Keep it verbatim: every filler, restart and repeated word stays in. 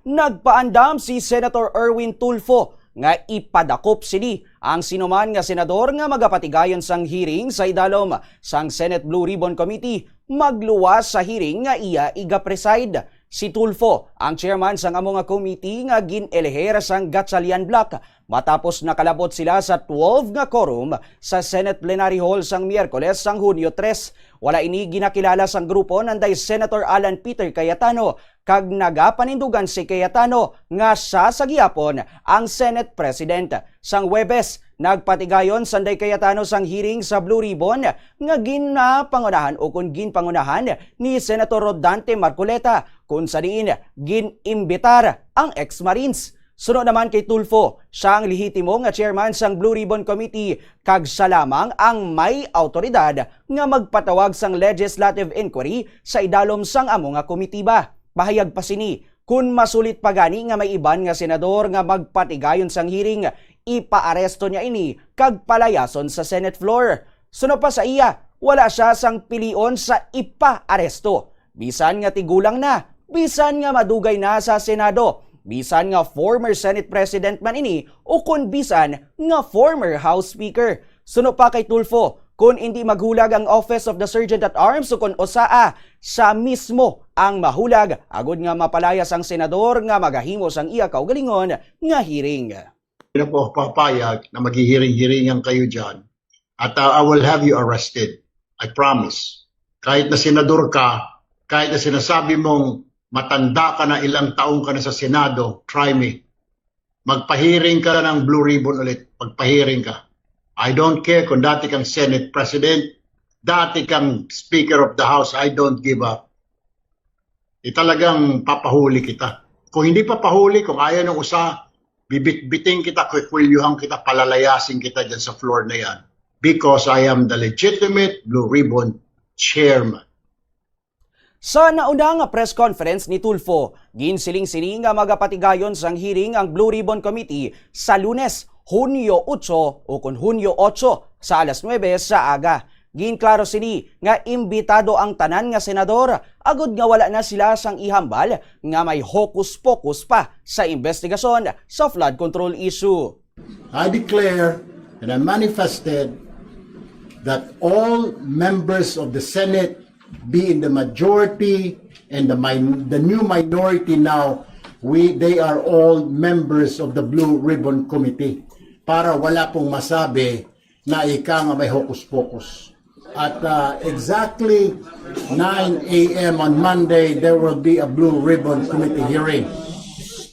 Nagpaandam si Senator Erwin Tulfo nga ipadakop sini ang sinuman nga senador nga magapatigayon sang hearing sa idalom sang Senate Blue Ribbon Committee magluwas sa hearing nga iya igapreside. Si Tulfo ang chairman sang amo nga committee nga gin-eleher sang Gatchalian Bloc matapos nakalabot sila sa twelve nga quorum sa Senate Plenary Hall sang Miyerkules sang Hunyo tres. Wala ini ginakilala sang grupo nanday Senator Alan Peter Cayetano kag nagapanindugan si Cayetano nga siya sa gihapon ang Senate President. Sang Huwebes, nagpatigayon sanday Cayetano sang hearing sa Blue Ribbon nga ginapangunahan o kon ginpangunahan ni Senator Rodante Marcoleta, kung sa diin gin-imbitar ang ex-Marines. Suno naman kay Tulfo, siya ang lehitimo nga chairman sang Blue Ribbon Committee kag siya lamang ang may awtoridad nga magpatawag sang legislative inquiry sa idalom sang amo nga komitiba. Pahayag pa sini, kun masulit pa gani nga may iban nga senador nga magpatigayon sang hearing, ipaaresto niya ini kag palayason sa Senate floor. Suno pa sa iya, wala siya sang pilion sa ipaaresto. Bisan nga tigulang na, bisan nga madugay na sa Senado, bisan nga former Senate President man ini, o kon bisan nga former House Speaker. Suno pa kay Tulfo, kun indi maghulag ang Office of the Sergeant at Arms o kon osaa, siya mismo ang mahulag agod nga mapalayas ang senador nga magahimo sang iya kaugalingon nga hearing. Hindi na po ako papayag na maghihiring-hiringan kayo dyan. At uh, I will have you arrested. I promise. Kahit na senador ka, kahit na sinasabi mong matanda ka na, ilang taong ka na sa Senado, try me. Magpahiring ka ng Blue Ribbon ulit. Magpahiring ka. I don't care kung dati kang Senate President, dati kang Speaker of the House, I don't give up. Di talagang papahuli kita. Kung hindi papahuli, kung ayaw ng usa, bibitbiting kita, kukwilyuhan kita, palalayasin kita dyan sa floor na yan. Because I am the legitimate Blue Ribbon Chairman. Sa nauna nga press conference ni Tulfo, ginsiling sini nga magapatigayon sang hearing ang Blue Ribbon Committee sa Lunes, Hunyo otso o kon Hunyo otso sa alas nuebe sa aga. Ginklaro sini nga imbitado ang tanan nga senador agod nga wala na sila sang ihambal nga may hokus-pokus pa sa investigasyon sa flood control issue. I declare and I manifested that all members of the Senate, be in the majority and the min- the new minority now, we they are all members of the Blue Ribbon Committee, para wala pong masabi na ika nga may hokus-pokus. At uh, exactly nine a.m. on Monday, there will be a Blue Ribbon Committee hearing.